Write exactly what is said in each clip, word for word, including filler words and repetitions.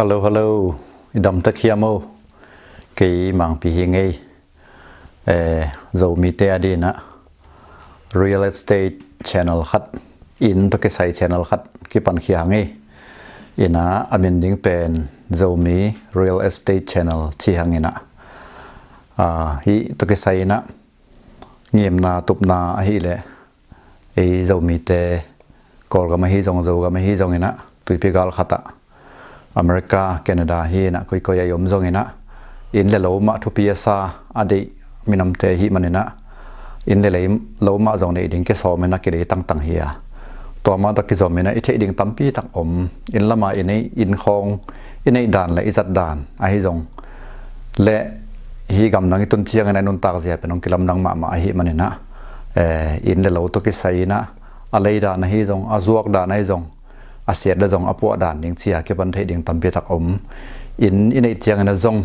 Hello, hello. I dam tak hiam o? Kei Mangpi hi ngei. Eh, Zomite a dinah real estate channel khat, inn tawh kisai channel khat kipan khia ngei. Inah a min ding pen Zomi Real Estate Channel ci hanginah. Ah, hih tawh kisai inah ngimna tupna ahileh ei Zomite Kawlgam ahi zong, Zogam ahi zong inah tuipi gal khatah America, Canada hi inah koikoi a i om zong inah inn le lo mah thupi a sa a deih minamte hi maninah inn le lei lo mah zong neih ding kisawm inah kidei tangtang hi a. Tua mah tawh kizom inah i theih ding tampi tak om. Inn lama i neih, inn khawng i neih dan le i zat dan ahi zong le hi gamdang i tun ciangin a i nuntak zia pen hong kilamdang mahmah ahi maninah, eh, inn le lo tawh kisai inah a lei dan ahi zong, a zuak dan ahi zong, a siat le zong a puah dan ding cia kipan theih ding tampi tak om. Inn i neih ciangin a zong,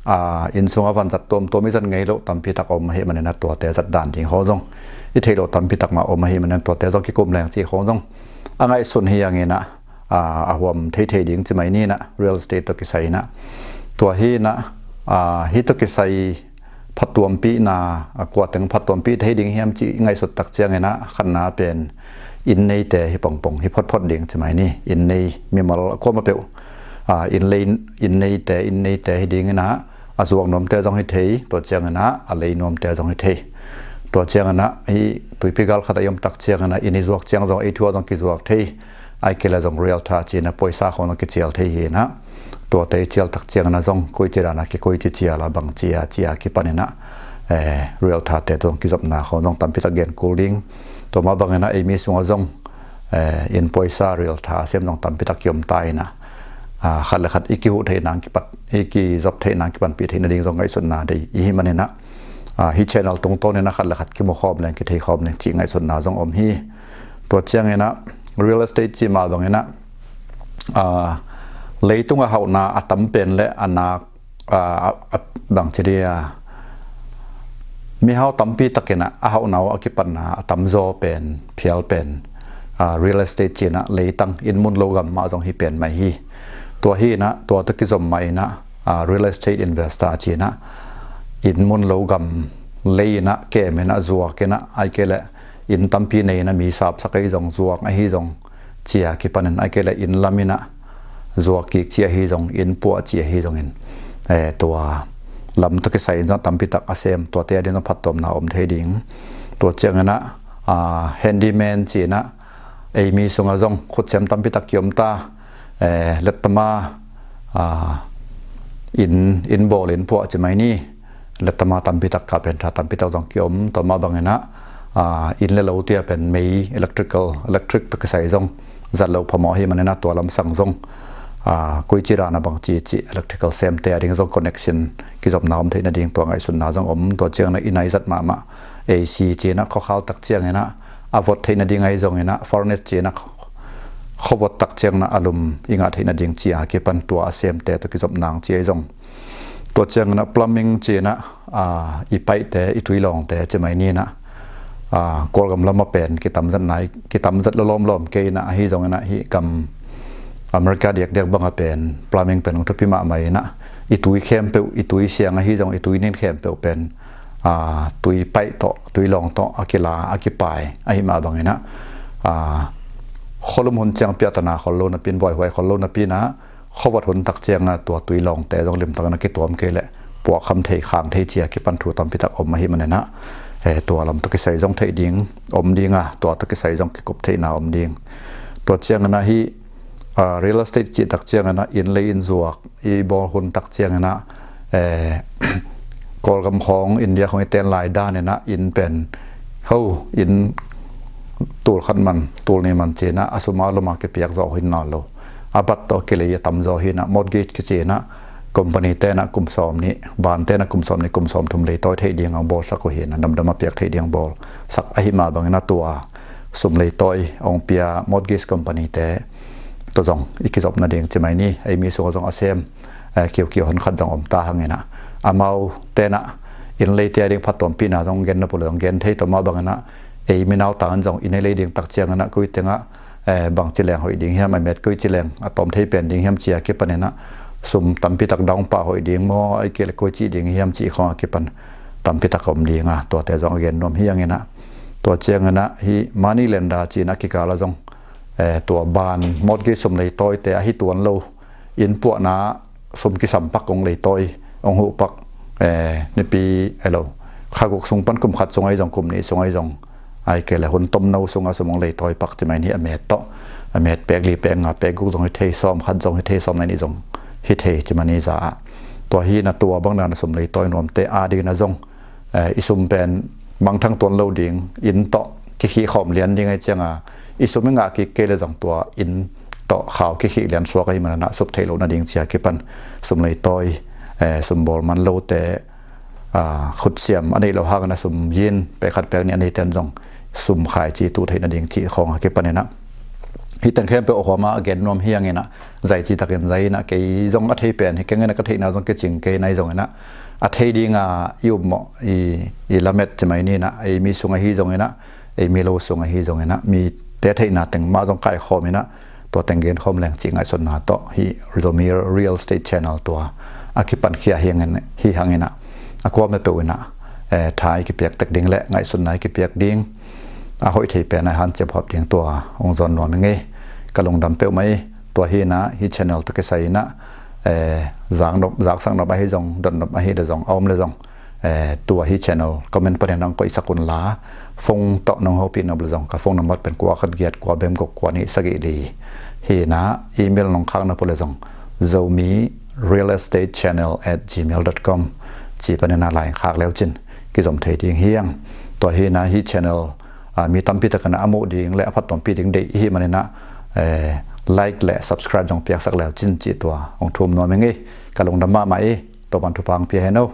ah, inn sungah vanzat tuamtuam i zat ngei loh tampi tak om ahi maninah tuate zat dan ding khawng zong i theih loh tampi tak mah om ahi maninah tuate zong kikum leng cih khawng zong a ngaihsun hi hanginah, ah, a huam theithei ding ci mai ninah real estate tawh kisai inah. Tua hi inah, ah, hih tawh kisai phattuampihna, ah, kua teng phattuampih thei ding hiam cih i ngaihsut tak cianginah khatna pen inn neite hi pongpong hi photphot ding ci mai ni. Inn nei mimal a kuamah peuh, ah, inn lei, inn neite, inn neite hi dinginah a zuak nuamte zong hi thei, tua cianginah a lei nuamte zong hi thei. Tua cianginah hih tuipi gal khatah i om tak cianginah inn i zuak ciang zong ei thu a zong kizuak thei. Ai kei le zong realtor ci inah poisa khawng zong kicial thei hi inah. Tuate i cial tak cianginah zong koici dana kikoici cial a bang cia cia kipan inah, eh, realtor te zong kizopna khawng zong tampi tak gen kul ding. Tua mah banginah ei mi sungah zong, eh, inn poisa realtor a sem zong tampi tak kiom ta inah, ah, khat le khat i kihuh theih nang kipat, i kizop theih nang kipanpih theih nading zong ngaihsutna dei i hi maninah, ah, hih channel tungtawn inah khat le khat kimu khawm leng, kithei khawm leng cih ngaihsutna zong om hi. Tua cianginah real estate cih mah banginah, ah, leitung a hauhna a tam pen le a nak, ah, a, a bang ci dia, mihau tampi takinah a hauhna uh a kipatna a tamzaw pen, phial pen, ah, real estate ci inah leitang inn mun lo gam mah zong hi pen mai hi. Tua hi inah tua tawh kizom mah inah, ah, real estate investor ci inah inn mun lo gam lei inah kem inah zuak inah ai kei le inn tampi nei inah mi sapsak ahi zong, zuak ahi zong cia kipanin ai kei le inn lam inah zuak kik ci ahi zong, inn puah ci ahi zongin, eh, tua lam tawh kisai in zong tampi tak a sem, tuate a ding zong phattuamna om thei ding. Tua cianginah, ah, handyman ci inah ei mi sungah zong khutsiam tampi tak kiom ta, eh, lettama, ah, inn, inn bawl inn puah ci mai ni. Lettama tampi tak, carpenter tampi tak zong kiom. Tua mah banginah, ah, inn le lo tia pen mei, electrical, electric tawh kisai zong zat loh phamawh hi maninah tua lamsang zong, ah, koici dana bang ci ci electrical semte a ding zong connection kizopna om theih nading tua ngaihsutna zong om. Tua cianginah inn a i zat mahmah A C ci inah khuakhal tak cianginah a vot theih nading ahi zonginah furnace ci inah khuavot tak cianginah a lum i ngah theih nading cia kipan tua a semte tawh kizop nang ci ahi zong. Tua cianginah plumbing ci inah, ah, i paihte, i tuilawngte ci mai ninah, ah, Kawlgam lamah pen kitamzatna, kitamzat lo lawmlawm kei inah ahi zonginah hih gam America diakdiak bangah pen plumbing pen hong thupi mahmah inah i tui khempeuh, i tui siang ahi zong, i tui nin khempeuh pen, ah, tui paih tawh, tuilawng tawh a kila, a kipai ahi mah banginah, ah, khualum hun ciang piahtana khol lo napi in, buaihuai khol lo napi inah khuavot hun tak cianga tua tuilawngte zong limtakin a kituam kei leh puahkham thei, khang thei cia kipan thu tampi tak om ahi maninah, eh, tua lam tawh kisai zong theih ding om dinga, tua tawh kisai zong kikup theihna om ding. Tua cianginah hih, ah, real estate cih tak cianginah inn lei inn zuak i bawl hun tak cianginah, eh, Kawlgam khawng India khawng i ten lai daninah inn pen ho inn tul khat man, tul nih man ci inah a sum a lum a kipiak zawh hi nawn lo. A bat tawh kilei a tamzaw hi inah mortgage kici inah company tenah kum sawm nih, van tenah kum sawm nih, kum sawm thum leitawi theih ding a bawlsak uh hi inah, damdam a piak theih ding a bawlsak ahi mah banginah tua sum leitawi hong pia mortgage company te tawh zong i kizop nading ci mai ni. Ei mi sungah zong a sem, eh, kiukiu hon khat zong om ta hanginah amau tenah inn leite a ding phattuampihna zong gen na pule zong gen thei, tua mah banginah ei minautang in zong inn ei lei ding tak cianginah koi tengah, eh, bangci leng hoih ding hiam, a met koici leng a tawm thei pen ding hiam ci a kipan inah, sum tampi tak dawng pah hoih ding maw, ahih kei leh koici ding hiam cih khawng a kipan tampi tak om ding a, tuate zong a gen nuam hi hang inah. Tua ciang inah hih money lender ci inah kikal ah zong, eh, tua ban mortgage sum leitawite ahi tuan lo, inn puahna sum kisam pak hong leitawi, hong huh pak, eh, nipi, elo, kha guk sung pan kum khat sung ahi zong, kum nih sung ahi zong, ahih kei leh hun tomno sung ah sum hong leitawi pak ci mai ni, a met tawh, a met pek li, pek nga, pek guk zong hi thei, sawm khat zong hi thei, sawm nai nih zong hi thei ci mai ni za ah. Tua hi inah tua bang dan a sum leitawi nuamte a ding inah zong, eh, i sum pen mangthang tuan lo ding, inn tawh kikhih khawm lian ding ahih ciang a, i sum i ngah kik kei leh zong tua inn tawh khau kikhih lian suak ahih man inah sup theih loh nading ci a kipan sum leitawi, eh, sum bawl man lote, ah, khutsiam a neih loh hang inah sum yin, pek khat pek nih a neite in zong sum khaici tuh theih nading cih khawng a kipan inah, hih teng khempeuh a huam a gen nuam hi hang inah, zai ci takin zai inah, kei zong a thei pen hi keng inah, ka theihna zong kicing kei nai zong inah, a thei ding a i upmawh, i, i lamet ci mai ni inah, ei mi sung ahi zong inah, ei mi lo sung ahi zong inah, mite theihna teng mah zong kaikhawm inah, tua teng genkhawm leng cih ngaihsutna tawh hih Zomi Real Estate Channel tua a kipan khia hi hang inah, a kuamah peuh inah, eh, tha i kipiak tek ding leh ngaihsutna i kipiak ding, a hoih thei pen a hanciam khop ding tua hong zawn nuam ing ei. Ka lungdam peuhmah hi. Tua hi inah hih channel tawh kisai inah, eh, zak nop, zaksak nop ahi zong, dot nop ahi leh zong, a om leh zong, eh, tua hih channel comment panin hong koihsak un la, phone tawh nong hopih nop leh zong ka phone number pen kua khat giat kua bem guk kua nih sagih li. Hi inah email nong khak nop uh leh zong, Zomi Real Estate Channel at gmail dot com ci panin a lai khak leu cin kizom thei ding hi hang. Tua hi inah hih channel, ah, mi tampi tak inah a muh ding leh a phat tuampih ding deih i hih man inah, eh, like leh subscribe zong piaksak leu cin cih tua hong thum nuam ing ei. Ka lungdam mahmah hi. Topa'n thupha hong pia hen aw.